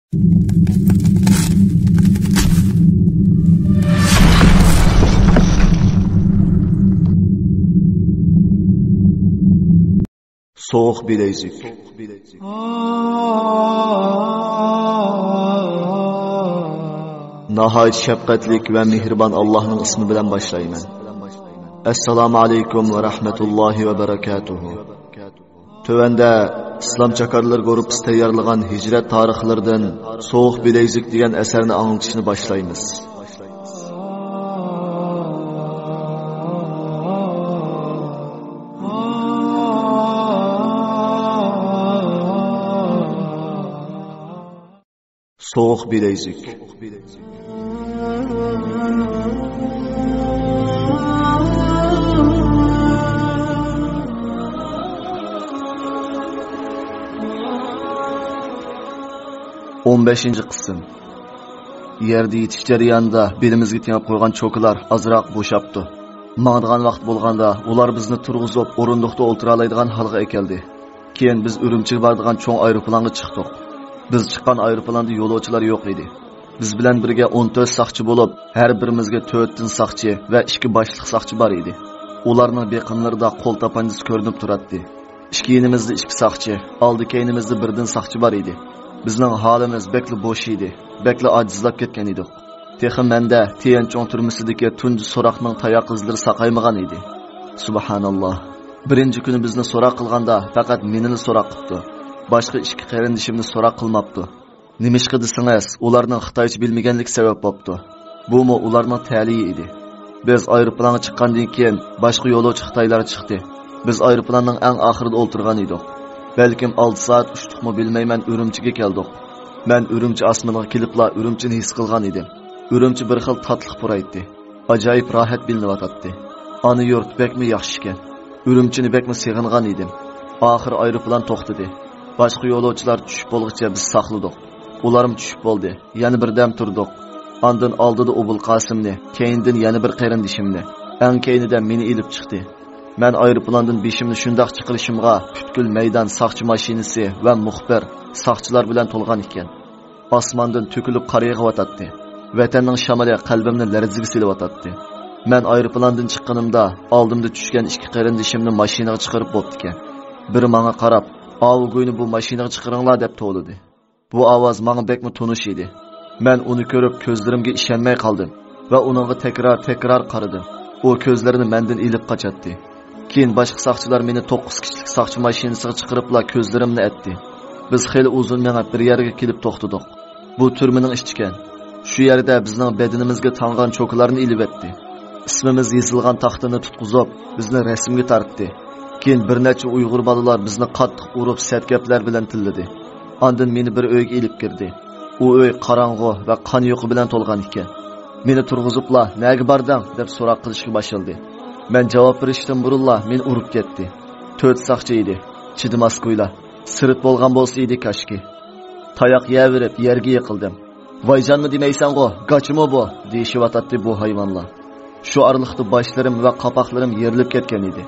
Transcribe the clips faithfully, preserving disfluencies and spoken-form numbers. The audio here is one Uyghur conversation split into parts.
سوغۇق بىلەيزۈك. ناھايىتى شەپقەتلىك ۋە مېھرىبان ئاللاھنىڭ ئىسمى بىلەن باشلايمەن. ئەسسالامۇ ئەلەيكۇم ۋە رەھمەتۇللاھى ۋە بەرەكاتۇھۇ. تۆۋەندە ئىسلام چاكارلىرى گۇرۇپپىسى تەييارلىغان ھىجرەت تارىخلىرىدىن سوغۇق بىلەيزۈك دېگەن ئەسەرنى ئاڭلىتىشنى باشلايمىز. سوغۇق بىلەيزۈك. ئون بەشىنچى قىسىم. يەردە يېتىش جەريانىدا بېلىمىزگە تېڭىپ قويغان چوكىلار ئازراق بوشاپتۇ. ماڭىدىغان ۋاقىت بولغاندا، ئۇلار بىزنى تۇرغۇزۇپ، ئورۇندۇقتا ئولتۇرالايدىغان ھالغا ئەكەلدى. كېيىن بىز ئۈرۈمچىگە بارىدىغان چوڭ ئايروپىلانغا چىقتۇق. بىز چىققان ئايروپىلاندا يولۇچىلار يوق ئىدى. بىز بىلەن بىرگە ئون تۆت ساقچى بولۇپ، ھەر بىرىمىزگە تۆتتىن ساقچى ۋە ئىككى باشلىق ساقچى بار ئىدى. ئۇلارنىڭ بېقىنلىرىدا قول تاپانچىسى كۆرۈنۈپ تۇراتتى. ئىككى يېنىمىزدا ئىككى ساقچى، ئالدى كەينىمىزدە بىردىن ساقچى بار ئىدى. بىزنىڭ ھالىمىز بەكلا بوش ئىدى، بەكلا ئاجىزلاپ كەتكەن ئىدۇق. تېخى مەندە تيەنچۇڭ تۈرمىسىدىكى تۇنجى سوراقنىڭ تاياق ئىزلىرى ساقايمىغان ئىدى. سۇبھاناللا. بىرىنچى كۈنى بىزنى سوراق قىلغاندا پەقەت مېنىلا سوراق قىپتۇ. باشقا ئىككى قېرىندىشىمنى سوراق قىلماپتۇ. نېمىشقا دېسىڭىز، ئۇلارنىڭ خىتايچە بىلمىگەنلىكى سەۋەب بوپتۇ. بۇمۇ ئۇلارنىڭ تەلىيى ئىدى. بىز ئايروپىلانغا چىققاندىن كېيىن، باشقا يولۇچى خىتايلار چىقتى. بىز ئايروپىلاننىڭ ئەڭ ئاخىرىدا ئولتۇرغان ئىدۇق. بەلكىم ئالتە سائەت ئۇچتۇقمۇ بىلمەيمەن، ئۈرۈمچىگە كەلدۇق. مەن ئۈرۈمچى ئاسمىنىغا كېلىپلا ئۈرۈمچىنى ھېس قىلغان ئىدىم. ئۈرۈمچى بىر خىل تاتلىق پۇرايتتى. ئاجايىپ راھەت بىلىنىۋاتاتتى. ئانا يۇرت بەكمۇ ياخشىكەن. ئۈرۈمچىنى بەكمۇ سېغىنغان ئىدىم. ئاخىر ئايروپىلان توختىدى. باشقا يولۇچىلار چۈشۈپ بولغۇچە بىز ساقلىدۇق. ئۇلارمۇ چۈشۈپ بولدى. يەنە بىردەم تۇردۇق. ئاندىن ئالدىدا ئوبۇلقاسىمنى، كەينىدىن يەنە بىر قېرىندىشىمنى، ئەڭ كەينىدە مېنى ئېلىپ چىقتى. مەن ئايروپىلاندىن بېشىمنى شۇنداق چىقىرىشىمغا، پۈتكۈل مەيدان ساقچى ماشىنىسى ۋە مۇخبىر، ساقچىلار بىلەن تولغان ئىكەن. ئاسماندىن تۆكۈلۈپ قار يېغىۋاتاتتى. ۋەتەننىڭ شامىلى قەلبىمنى لەرزىگە سېلىۋاتاتتى. مەن ئايروپىلاندىن چىققىنىمدا، ئالدىمدا چۈشكەن ئىككى قېرىندىشىمنى ماشىنىغا چىقىرىپ بوپتىكەن. بىرى ماڭا قاراپ، «ئاۋۇ گۇينى بۇ ماشىنىغا چىقىرىڭلار» دەپ توۋلىدى. بۇ ئاۋاز ماڭا بەكمۇ تونۇش ئىدى. مەن ئۇنى كۆرۈپ، كۆزلىرىمگە ئىشەنمەي قالدىم ۋە ئۇنىڭغا تەكرار-تەكرار قارىدىم. ئۇ كۆزلىرىنى مەندىن ئېلىپ قاچاتتى. كېيىن باشقا ساقچىلار مېنى توققۇز كىشىلىك ساقچى ماشىنىسىغا چىقىرىپلا كۆزلىرىمنى ئەتتى. بىز خېلى ئۇزۇن مېڭىپ، بىر يەرگە كېلىپ توختىدۇق. بۇ تۈرمىنىڭ ئىچىكەن. شۇ يەردە بىزنىڭ بەدىنىمىزگە تاڭغان چوكىلارنى ئېلىۋەتتى. ئىسمىمىز يېزىلغان تاختىنى تۇتقۇزۇپ، بىزنى رەسىمگە تارتتى. كېيىن بىر نەچچە ئۇيغۇر بالىلار بىزنى قاتتىق ئۇرۇپ، سەت گەپلەر بىلەن تىللىدى. ئاندىن مېنى بىر ئۆيگە ئېلىپ كىردى. ئۇ ئۆي قاراڭغۇ ۋە قان يۇقى بىلەن تولغان ئىكەن. مېنى تۇرغۇزۇپلا، «نەگە باردىڭ؟» دەپ سوراق قىلىشقا باشلىدى. مەن جاۋاب بېرىشتىن بۇرۇنلا مېنى ئۇرۇپ كەتتى. تۆت ساقچى ئىدى. چىدىماسقۇيلا. سىرت بولغان بولسا ئىدى كاشكى. تاياق يەۋېرىپ يەرگە يىقىلدىم. «ۋايجانمۇ دېمەيسەنغۇ، گاچىمۇ بۇ!» دېيىشىۋاتاتتى بۇ ھايۋانلار. شۇ ئارىلىقتا باشلىرىم ۋە قاپاقلىرىم يېرىلىپ كەتكەن ئىدى.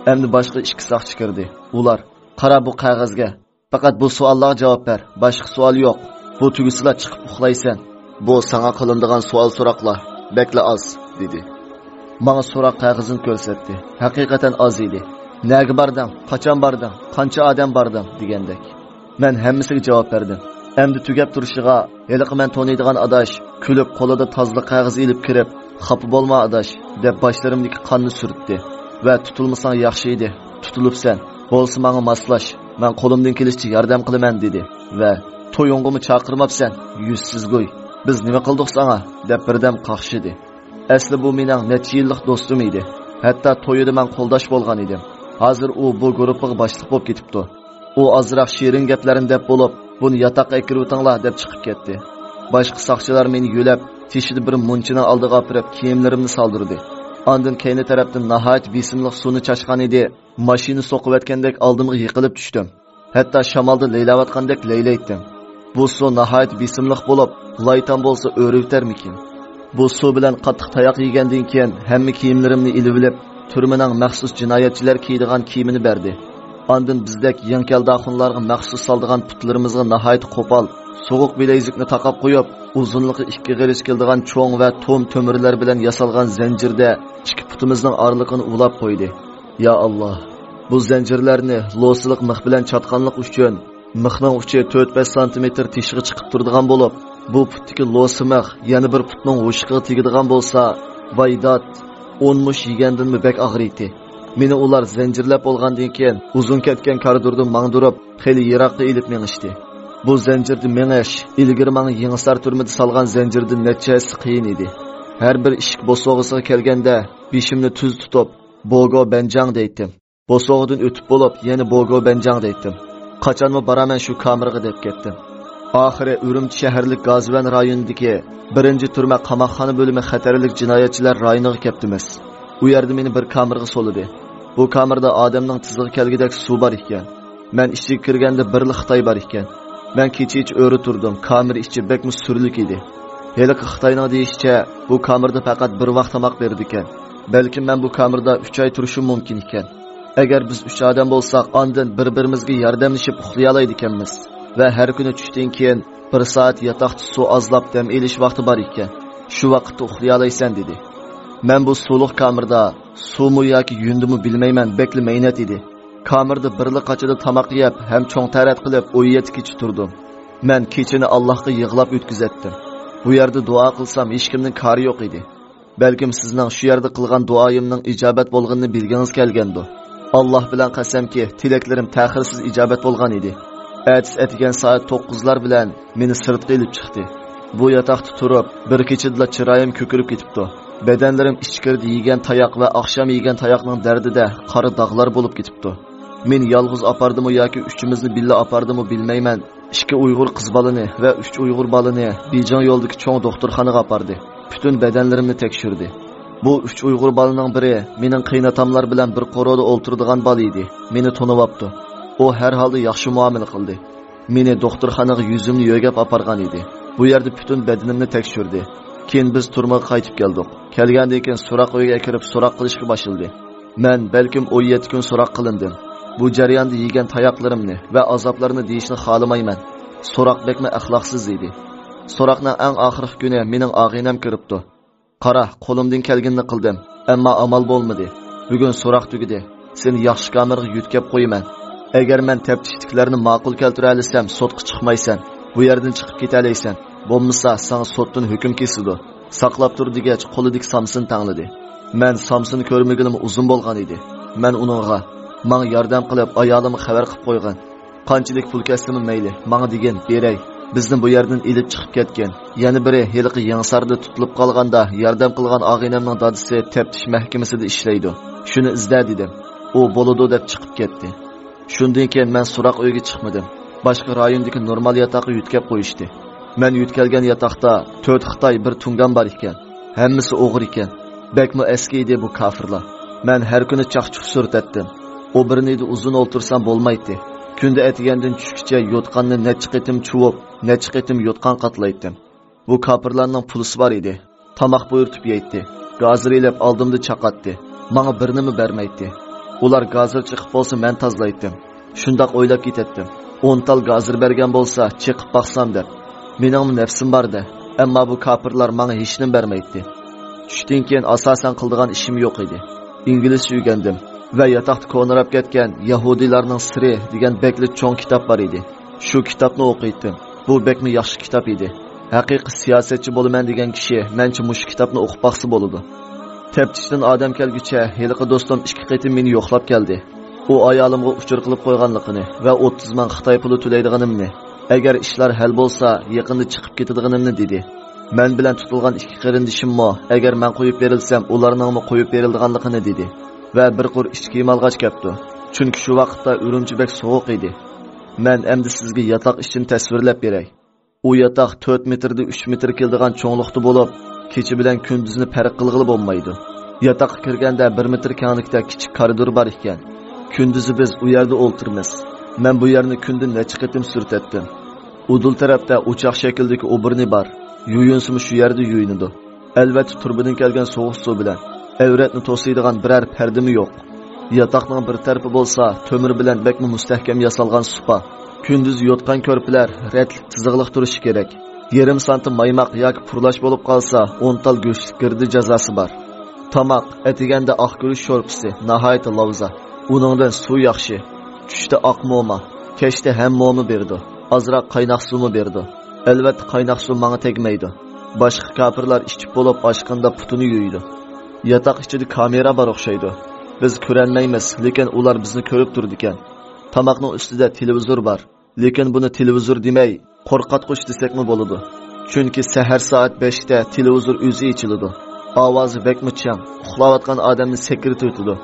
ئەمدى باشقا ئىككى ساقچى كىردى. ئۇلار، «قارا بۇ قەغەزگە. پەقەت بۇ سوئاللارغا جاۋاب بەر. باشقا سوئال يوق. بۇ تۈگىسىلا چىقىپ ئۇخلايسەن. بۇ ساڭا قىلىنىدىغان سوئال-سوراقلار بەكلا ئاز» دېدى. ماڭا سوراق قەغىزىنى كۆرسەتتى. ھەقىقەتەن ئاز ئىدى. «نەگە باردىڭ؟ قاچان باردىڭ؟ قانچە ئادەم باردىڭ؟» دېگەندەك. مەن ھەممىسىگە جاۋاب بەردىم. ئەمدى تۈگەپ تۇرۇشىغا، ھېلىقى مەن تونۇيدىغان ئاداش كۈلۈپ، قولىدا تازىلىق قەغىزى ئېلىپ كىرىپ، «خاپا بولما، ئاداش» دەپ، باشلىرىمدىكى قاننى سۈرتتى ۋە، «تۇتۇلمىساڭ ياخشى ئىدى، تۇتۇلۇپسەن، بولسا ماڭا ماسلاش، مەن قولۇمدىن كېلىشىچە ياردەم قىلىمەن» دېدى ۋە، «تويۇڭغىمۇ چاقىرماپسەن، يۈزسىز گۇي، بىز نېمە قىلدۇق ساڭا؟» دەپ بىردەم قاقشىدى. ئەسلى بۇ مېنىڭ نەچچە يىللىق دوستۇم ئىدى. ھەتتا تويىدا مەن قولداش بولغان ئىدىم. ھازىر ئۇ بۇ گۇرۇپپىغا باشلىق بولۇپ كېتىپتۇ. ئۇ ئازراق شېرىن گەپلەرنى دەپ بولۇپ، «بۇنى ياتاققا ئەكىرىۋېتىڭلار» دەپ چىقىپ كەتتى. باشقا ساقچىلار مېنى يۆلەپ، تېشىدا بىر مۇنچىنىڭ ئالدىغا ئاپىرىپ، كىيىملىرىمنى سالدۇردى. ئاندىن كەينى تەرەپتىن ناھايىتى بېسىملىق سۇنى چاچقان ئىدى. ماشىنا سوقۇۋەتكەندەك ئالدىمغا يىقىلىپ چۈشتۈم. ھەتتا شامالدا لەيلەۋاتقاندەك لەيلەيتتىم. بۇ سۇ ناھايىتى بېسىملىق بولۇپ، لايتام بولسا ئۆرۈۋېتەرمىكىن. بۇ سۇ بىلەن قاتتىق تاياق يېگەندىن كېيىن، ھەممە كىيىملىرىمنى ئېلىۋېلىپ، تۈرمىنىڭ مەخسۇس جىنايەتچىلەر كىيىدىغان كىيىمىنى بەردى. ئاندىن بىزدەك يېڭى كەلدى ئاخۇنلارغا مەخسۇس سالىدىغان پۇتلىرىمىزغا ناھايىتى قوپال، سوغۇق بىلەيزۈكنى تاقاپ قويۇپ، ئۇزۇنلۇقى ئىككى غېرىچ كېلىدىغان چوڭ ۋە توم تۆمۈرلەر بىلەن ياسالغان زەنجىردە ئىككى پۇتىمىزنىڭ ئارىلىقىنى ئۇلاپ قويدى. يا ئاللا، بۇ زەنجىرلەرنى لوسىلىق مىخ بىلەن چاتقانلىق ئۈچۈن، مىخنىڭ ئۇچى تۆت-بەش سانتىمېتىر تېشىغا چىقىپ تۇرىدىغان بولۇپ، بۇ پۇتتىكى لوسا مىخ يەنە بىر پۇتنىڭ ھوشۇقىغا تېگىدىغان بولسا، ۋاي دات، ئون مۇش يېگەندىنمۇ بەك ئاغرىيتتى. مېنى ئۇلار زەنجىرلەپ بولغاندىن كېيىن، ئۇزۇن كەتكەن كارىدوردىن ماڭدۇرۇپ، خېلى يىراققا ئېلىپ مېڭىشتى. بۇ زەنجىردە مېڭىش ئىلگىرى ماڭا يېڭىسار تۈرمىدە سالغان زەنجىردىن نەچچە ھەسسە قىيىن ئىدى. ھەر بىر ئىشىك بوسۇغىسىغا كەلگەندە، بېشىمنى تۈز تۇتۇپ، بوگو بەنجاڭ دەيتتىم. بوسۇغىدىن ئۆتۈپ بولۇپ، يەنە بوگو بەنجاڭ دەيتتىم. قاچانمۇ بارىمەن شۇ كامېرغا دەپ كەتتىم. ئاخىرى ئۈرۈمچى شەھەرلىك گازۋەن رايونىدىكى بىرىنچى تۈرمە قاماقخانا بۆلۈمى خەتەرلىك جىنايەتچىلەر رايونىغا كەپتىمىز. ئۇ يەردە مېنى بىر كامېرغا سولىدى. بۇ كامېردا ئادەمنىڭ تىزىغا كەلگۈدەك سۇ بار ئىكەن. مەن ئىچىگە كىرگەندە بىرلا خىتاي بار ئىكەن. مەن كېچىچە ئۆرە تۇردۇم. كامېرا ئىچى بەكمۇ سۈرلۈك ئىدى. ھېلىقى خىتاينىڭ دېيىشىچە، بۇ كامېردا پەقەت بىر ۋاق تاماق بېرىدىكەن. بەلكىم مەن بۇ كامېردا ئۈچ ئاي تۇرۇشۇم مۇمكىن ئىكەن. ئەگەر بىز ئۈچ ئادەم بولساق، ئاندىن بىر-بىرىمىزگە ياردەملىشىپ ئۇخلىيالايدىكەنمىز. ۋە ھەر كۈنى چۈشتىن كېيىن بىر سائەت ياتاقتا سۇ ئازلاپ دەم ئېلىش ۋاقتى بار ئىكەن. شۇ ۋاقىتتا ئۇخلىيالايسەن، دېدى. مەن بۇ سۇلۇق كامېردا سۇمۇ ياكى يۈندىمۇ بىلمەيمەن، بەكلا مەينەت ئىدى. كامېردا بىرلا قاچىدا تاماق يەپ ھەم چوڭ تەرەت قىلىپ ئون يەتتە كېچە تۇردۇم. مەن كېچىنى ئاللاھقا يىغلاپ ئۆتكۈزەتتىم. بۇ يەردە دۇئا قىلسام ھېچكىمنىڭ كارى يوق ئىدى. بەلكىم سىزنىڭ شۇ يەردە قىلغان دۇئايىمنىڭ ئىجابەت بولغىنىنى بىلگىڭىز كەلگەندۇ. ئاللاھ بىلەن قەسەمكى، تىلەكلىرىم تەخىرسىز ئىجابەت بولغان ئىدى. ئەتىسى ئەتىگەن سائەت توققۇزلار بىلەن مېنى سىرتقا ئېلىپ چىقتى. بۇ ياتاقتا تۇرۇپ، بىر كېچىدىلا چىرايىم كۆكىرىپ كېتىپتۇ. بەدەنلىرىم ئىچكىرىدە يېگەن تاياق ۋە ئاخشام يېگەن تاياقنىڭ دەردىدە قارا داغلار بولۇپ كېتىپتۇ. مېنى يالغۇز ئاپاردىمۇ ياكى ئۈچىمىزنى بىللە ئاپاردىمۇ بىلمەيمەن، ئىككى ئۇيغۇر قىز بالىنى ۋە ئۈچ ئۇيغۇر بالىنى بېيجىڭ يولىدىكى چوڭ دوختۇرخانىغا ئاپاردى. پۈتۈن بەدەنلىرىمنى تەكشۈردى. بۇ ئۈچ ئۇيغۇر بالىنىڭ بىرى مېنىڭ قېيىنئاتاملار بىلەن بىر قورۇدا ئولتۇرىدىغان بالا ئىدى. مېنى تونۇۋاپتۇ. ئۇ ھەر ھالدا ياخشى مۇئامىلە قىلدى. مېنى دوختۇرخانىغا يۈزۈمنى يۆگەپ ئاپارغان ئىدى. بۇ يەردە پۈتۈن بەدىنىمنى تەكشۈردى. كېيىن بىز تۈرمىگە قايتىپ كەلدۇق. كەلگەندىن كېيىن سوراق ئۆيىگە كىرىپ سوراق قىلىشقا باشلىدى. مەن بەلكىم ئون يەتتە كۈن سوراق قىلىندىم. بۇ جەرياندا يېگەن تاياقلىرىمنى ۋە ئازابلارنى دېيىشنى خالىمايمەن. سوراق بەكمۇ ئەخلاقسىز ئىدى. سوراقنىڭ ئەڭ ئاخىرقى كۈنى مېنىڭ ئاغىنەم كىرىپتۇ. «قارا، قولۇمدىن كەلگىنىنى قىلدىم، ئەمما ئامال بولمىدى. بۈگۈن سوراق تۈگىدى. سېنى ياخشى كامېرغا يۆتكەپ قويىمەن. ئەگەر مەن تەپتىشتىكىلەرنى ماقۇل كەلتۈرەلىسەم، سوتقا چىقمايسەن. بۇ يەردىن چىقىپ كېتەلەيسەن. بولمىسا، ساڭا سوتتىن ھۆكۈم كېسىدۇ. ساقلاپ تۇر» دېگەچ، قولىدىكى سامسىنى تەڭلىدى. مەن سامسىنى كۆرمىگىلىمۇ ئۇزۇن بولغان ئىدى. مەن ئۇنىڭغا، «ماڭا ياردەم قىلىپ، ئايالىمغا خەۋەر قىلىپ قويغىن. قانچىلىك پۇل كەتسىمۇ مەيلى، ماڭا دېگىن، بېرەي. بىزنى بۇ يەردىن ئېلىپ چىقىپ كەتكىن. يەنە بىرى ھېلىقى يېڭىساردا تۇتۇلۇپ قالغاندا ياردەم قىلغان ئاغىنەمنىڭ دادىسى تەپتىش مەھكىمىسىدە ئىشلەيدۇ. شۇنى ئىزدە» دېدىم. ئۇ «بولىدۇ» دەپ چىقىپ كەتتى. شۇندىن كېيىن مەن سوراق ئۆيگە چىقمىدىم. باشقا رايوندىكى نورمال ياتاققا يۆتكەپ قويۇشتى. مەن يۆتكەلگەن ياتاقتا تۆت خىتاي، بىر تۇڭگان بار ئىكەن. ھەممىسى ئوغرى ئىكەن. بەكمۇ ئەسكى ئىدى بۇ كافىرلار. مەن ھەر كۈنى چاقچۇق سۈرتەتتىم. ئوبرنىيدا ئۇزۇن ئولتۇرسام بولمايتتى. كۈندە ئەتىگەندىن چۈشكىچە يوتقاننى نەچچە قېتىم چۇۋۇپ، نەچچە قېتىم يوتقان قاتلايتتىم. بۇ كاپىرلارنىڭ پۇلىسى بار ئىدى. تاماق بۇيرۇتۇپ يەيتتى. گازىر ئېلىپ ئالدىمدا چاقاتتى. ماڭا بىر نېمە بەرمەيتتى. ئۇلار گازىر چېقىپ بولسا مەن تازىلايتتىم. شۇنداق ئويلاپ كېتەتتىم. ئون تال گازىر بەرگەن بولسا چېقىپ باقسام دەپ. مېنىڭمۇ نەپسىم بار-دە. ئەمما بۇ كاپىرلار ماڭا ھېچنېمە بەرمەيتتى. چۈشتىن كېيىن ئاساسەن قىلىدىغان ئىشىم يوق ئىدى. ئىنگلىزچە ئۆگەندىم ۋە ياتاقتا كونىراپ كەتكەن يەھۇدىيلارنىڭ سىرى دېگەن بەكلا چوڭ كىتاب بار ئىدى. شۇ كىتابنى ئوقۇيتتىم. بۇ بەكمۇ ياخشى كىتاب ئىدى. ھەقىقىي سىياسەتچى بولىمەن دېگەن كىشى مەنچە مۇشۇ كىتابنى ئوقۇپ باقسا بولىدۇ. تەپتىشتىن ئادەم كەلگۈچە ھېلىقى دوستۇم ئىككى قېتىم مېنى يوقلاپ كەلدى. ئۇ ئايالىمغا ئۇچۇر قىلىپ قويغانلىقىنى ۋە ئوتتۇز مىڭ خىتاي پۇلى تۆلەيدىغىنىمنى، ئەگەر ئىشلار ھەل بولسا، يېقىندا چىقىپ كېتىدىغىنىمنى دېدى. مەن بىلەن تۇتۇلغان ئىككى قېرىندىشىممۇ، ئەگەر مەن قويۇپ بېرىلسەم، ئۇلارنىڭمۇ قويۇپ بېرىلىدىغانلىقىنى دېدى ۋە بىر قۇر ئىچ كىيىم ئالغاچ كەپتۇ. چۈنكى شۇ ۋاقىتتا ئۈرۈمچى بەك سوغۇق ئىدى. مەن ئەمدى سىزگە ياتاق ئىچىنى تەسۋىرلەپ بېرەي. ئۇ ياتاق تۆت مېتىردىن ئۈچ مېتىر كېلىدىغان چوڭلۇقتا بولۇپ، كېچە بىلەن كۈندۈزنى پەرق قىلغىلى بولمايدۇ. ياتاققا كىرگەندە بىر مېتىر كەڭلىكتە كىچىك كارىدور بار ئىكەن. كۈندۈزى بىز ئۇ يەردە ئولتۇرىمىز. مەن بۇ يەرنى كۈندە نەچچە قېتىم سۈرتەتتىم. ئۇدۇل تەرەپتە ئوچاق شەكلىدىكى ئوبورنى بار. يۇيۇنسىمۇ شۇ يەردە يۇيۇنىدۇ. ئەلۋەتتە، تۇربىدىن كەلگەن سوغۇق سۇ بىلەن. ئەۋرەتنى توسۇيدىغان بىرەر پەردىمۇ يوق. ياتاقنىڭ بىر تەرىپى بولسا تۆمۈر بىلەن بەكمۇ مۇستەھكەم ياسالغان سۇپا. كۈندۈز يوتقان كۆرپىلەر رەتلىك تىزىقلىق تۇرۇشى كېرەك. يېرىم سانتىم مايماق ياكى پۇرلاش بولۇپ قالسا، ئون تال گۆشلۈك گىردە جازاسى بار. تاماق، ئەتىگەندە ئاق گۈرۈچ شورپىسى ناھايىتى لاۋزا. ئۇنىڭدىن سۇ ياخشى. چۈشتە ئاق موما، كەچتە ھەم موما بېرىدۇ. ئازراق قايناق سۇمۇ بېرىدۇ. ئەلۋەتتە، قايناق سۇ ماڭا تەگمەيدۇ. باشقا كاپىرلار ئىچىپ بولۇپ ئاشقىنىدا پۇتىنى يۇيىدۇ. ياتاق ئىچىدە كامېرا بار ئوخشايدۇ. بىز كۆرەلمەيمىز، لېكىن ئۇلار بىزنى كۆرۈپ تۇرىدىكەن. تاماقنىڭ ئۈستىدە تېلېۋىزور بار. لېكىن بۇنى تېلېۋىزور دېمەي، قورقۇتقۇچ دېسەكمۇ بولىدۇ. چۈنكى سەھەر سائەت بەشتە تېلېۋىزور ئۆزى ئېچىلىدۇ. ئاۋازى بەكمۇ چىڭ، ئۇخلاۋاتقان ئادەمنى سەكرىتىۋېتىدۇ.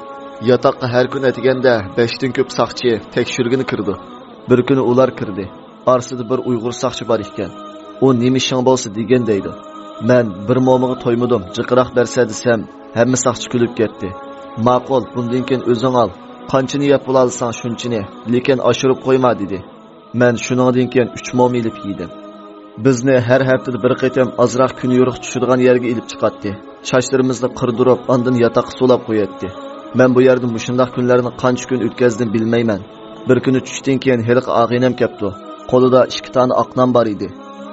ياتاققا ھەر كۈنى ئەتىگەندە بەشتىن كۆپ ساقچى تەكشۈرگىلى كىرىدۇ. بىر كۈنى ئۇلار كىردى. ئارىسىدا بىر ئۇيغۇر ساقچى بار ئىكەن. ئۇ نېمە ئىشىڭ بولسا دېگىن دەيدۇ. مەن بىر مومىغا تويمىدىم، جىقراق بەرسە دېسەم، ھەممە ساقچى كۈلۈپ كەتتى. ماقۇل، بۇندىن كېيىن ئۆزۈڭ ئال. قانچىنى يەپ بولالىساڭ شۇنچىنى، لېكىن ئاشۇرۇپ قويما دېدى. مەن شۇنىڭدىن كېيىن ئۈچ موما ئېلىپ يېدىم. بىزنى ھەر ھەپتىدە بىر قېتىم ئازراق كۈن يورۇق چۈشىدىغان يەرگە ئېلىپ چىقاتتى. چاچلىرىمىزنى قىردۇرۇپ، ئاندىن ياتاققا سولاپ قوياتتى. مەن بۇ يەردە مۇشۇنداق كۈنلەرنى قانچە كۈن ئۆتكەزدىم بىلمەيمەن. بىر كۈنى چۈشتىن كېيىن ھېلىقى ئاغىنەم كەپتۇ. قولىدا ئىككى دانە ئاق نان بار ئىدى.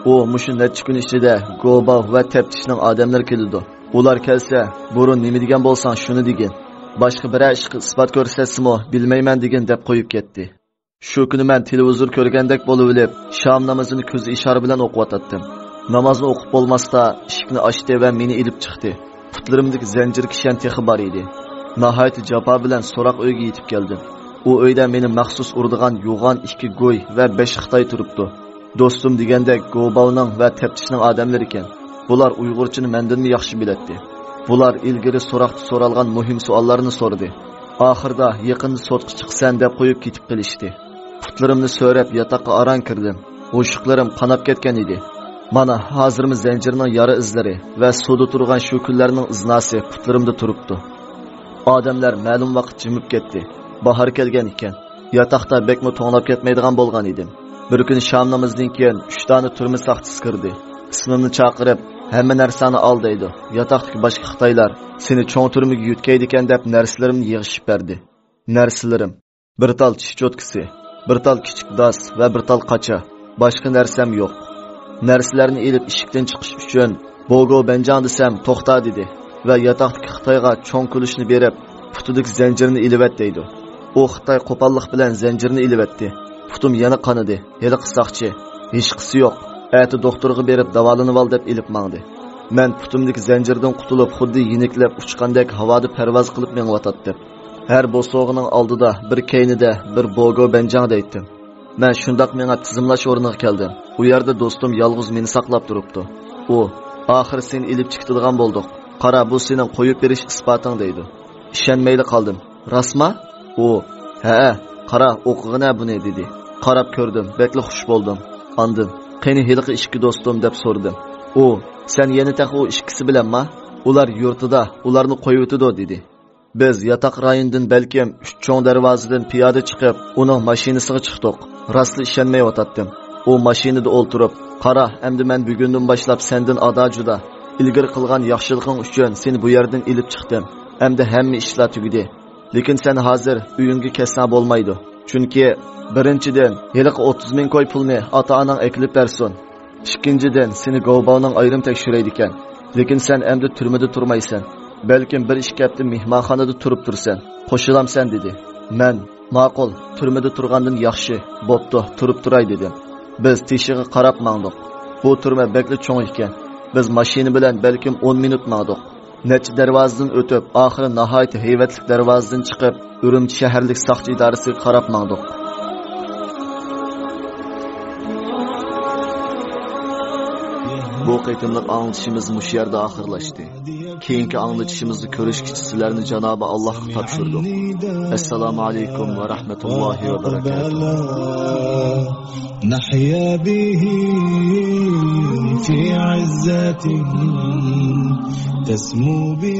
ئۇ مۇشۇ نەچچە كۈن ئىچىدە گوباۋ ۋە تەپتىشنىڭ ئادەملىرى كېلىدۇ. ئۇلار كەلسە، بۇرۇن نېمە دېگەن بولساڭ شۇنى دېگىن. باشقا بىرەر ئىشقا ئىسپات كۆرسەتسىمۇ بىلمەيمەن دېگىن دەپ قويۇپ كەتتى. شۇ كۈنى مەن تېلېۋىزور كۆرگەندەك بولۇۋېلىپ، شام نامىزىنى كۆز ئىشارە بىلەن ئوقۇۋاتاتتىم. نامازنى ئوقۇپ بولماستا، ئىشىكنى ئاچتى ۋە مېنى ئېلىپ چىقتى. پۇتلىرىمدىكى زەنجىر كىشەن تېخى بار ئىدى. ناھايىتى جاپا بىلەن سوراق ئۆيگە يېتىپ كەلدىم. ئۇ ئۆيدە مېنى مەخسۇس ئۇرىدىغان يوغان ئىككى گۇي ۋە بەش خىتاي تۇرۇپتۇ. دوستۇم دېگەندەك گوباۋنىڭ ۋە تەپتىشنىڭ ئادەملىرىكەن. بۇلار ئۇيغۇرچىنى مەندىنمۇ ياخشى بىلەتتى. بۇلار ئىلگىرى سوراقتا سورالغان مۇھىم سوئاللارنى سورىدى. ئاخىرىدا يېقىندا سوتقا چىقىسەن دەپ قويۇپ كېتىپ قېلىشتى. پۇتلىرىمنى سۆرەپ ياتاققا ئاران كىردىم. ھوشۇقلىرىم قاناپ كەتكەن ئىدى. مانا، ھازىرمۇ زەنجىرنىڭ يارا ئىزلىرى ۋە سۇدا تۇرغان شۇ كۈنلەرنىڭ ئىزناسى پۇتلىرىمدا تۇرۇپتۇ. ئادەملەر مەلۇم ۋاقىت جىمىپ كەتتى. باھار كەلگەن ئىكەن. ياتاقتا بەكمۇ توڭلاپ كەتمەيدىغان بولغان ئىدىم. بىر كۈنى شام نامىزىدىن كېيىن ئۈچ دانە تۈرمە ساقچىسى كىردى. ئىسمىمنى چاقىرىپ، «ھەممە نەرسەڭنى ئال» دەيدۇ. ياتاقتىكى باشقا خىتايلار، «سېنى چوڭ تۈرمىگە يۆتكەيدىكەن» دەپ نەرسىلىرىمنى يىغىشىپ بەردى. نەرسىلىرىم: بىر تال چىش چوتكىسى، بىر تال كىچىك داس ۋە بىر تال قاچا. باشقا نەرسەم يوق. نەرسىلەرنى ئېلىپ ئىشىكتىن چىقىش ئۈچۈن، «بوگو بەنجاڭ» دېسەم، «توختا» دېدى ۋە ياتاقتىكى خىتايغا چوڭ كۈلۈشنى بېرىپ، «پۇتىدىكى زەنجىرنى ئېلىۋەت» دەيدۇ. ئۇ خىتاي قوپاللىق بىلەن زەنجىرنى ئېلىۋەتتى. پۇتۇم يەنە قانىدى. ھېلىقى ساقچى، «ھېچقىسى يوق، ئەتە دوختۇرغا بېرىپ داۋالىنىۋال» دەپ ئېلىپ ماڭدى. مەن پۇتۇمدىكى زەنجىردىن قۇتۇلۇپ، خۇددى يېنىكلەپ ئۇچقاندەك ھاۋادا پەرۋاز قىلىپ مېڭىۋاتاتتىم. ھەر بوسۇغىنىڭ ئالدىدا بىر كەينىدە بىر بوگو بەنجاڭ دەيتتىم. مەن شۇنداق مېڭىپ تىزىملاش ئورنىغا كەلدىم. ئۇ يەردە دوستۇم يالغۇز مېنى ساقلاپ تۇرۇپتۇ. ئۇ، «ئاخىرى سېنى ئېلىپ چىقىدىغان بولدۇق. قارا، بۇ سېنىڭ قويۇپ بېرىش ئىسپاتىڭ» دەيدۇ. ئىشەنمەيلا قالدىم. «راستما؟» ئۇ، «ھەئە، قارا، ئوقۇغىنە بۇنى» دېدى. قاراپ كۆردۈم، بەكلا خۇش بولدۇم. ئاندىن، «قېنى ھېلىقى ئىككى دوستۇم؟» دەپ سورىدىم. ئۇ، «سەن يەنە تېخى ئۇ ئىككىسى بىلەنما؟ ئۇلار يۇرتىدا، ئۇلارنى قويۇۋېتىدۇ» دېدى. بىز ياتاق رايونىدىن بەلكىم ئۈچ چوڭ دەرۋازىدىن پىيادە چىقىپ، ئۇنىڭ ماشىنىسىغا چىقتۇق. راستلا ئىشەنمەيۋاتاتتىم. ئۇ ماشىنىدا ئولتۇرۇپ، «قارا، ئەمدى مەن بۈگۈندىن باشلاپ سەندىن ئادا-جۇدا. ئىلگىرى قىلغان ياخشىلىقىڭ ئۈچۈن سېنى بۇ يەردىن ئېلىپ چىقتىم. ئەمدى ھەممە ئىشلار تۈگىدى. لېكىن سەن ھازىر ئۆيۈڭگە كەتسەڭ بولمايدۇ. چۈنكى، بىرىنچىدىن، ھېلىقى ئوتتۇز مىڭ كوي پۇلنى ئاتا-ئاناڭ ئەكېلىپ بەرسۇن. ئىككىنچىدىن، سېنى گوۋباۋنىڭ ئايرىم تەكشۈرەيدىكەن. لېكىن سەن ئەمدى تۈرمىدە تۇرمايسەن. بەلكىم بىر ئىككى ھەپتە مېھمانخانىدا تۇرۇپ تۇرىسەن. قوشۇلامسەن؟» دېدى. مەن، «ماقۇل، تۈرمىدە تۇرغاندىن ياخشى. بوپتۇ، تۇرۇپ تۇراي» دېدىم. بىز تېشىغا قاراپ ماڭدۇق. بۇ تۈرمە بەكلا چوڭ ئىكەن. بىز ماشىنا بىلەن بەلكىم ئون مىنۇت ماڭدۇق. نەچچە دەرۋازىدىن ئۆتۈپ، ئاخىرى ناھايىتى ھەيۋەتلىك دەرۋازىدىن چىقىپ، ئۈرۈمچى شەھەرلىك ساقچى ئىدارىسىگە قاراپ ماڭدۇق. بۇ قېتىملىق ئاڭلىتىشىمىز مۇشۇ يەردە ئاخىرلاشتى. كېيىنكى ئاڭلىتىشىمىزدا كۆرۈشكىچە سىلەرنى جانابى ئاللاھقا تاپشۇردۇق. ئەسسالامۇ ئەلەيكۇم ۋە رەھمەتۇللاھى ۋە بەرەكاتۇھ. نحيا به في عزة تسمو به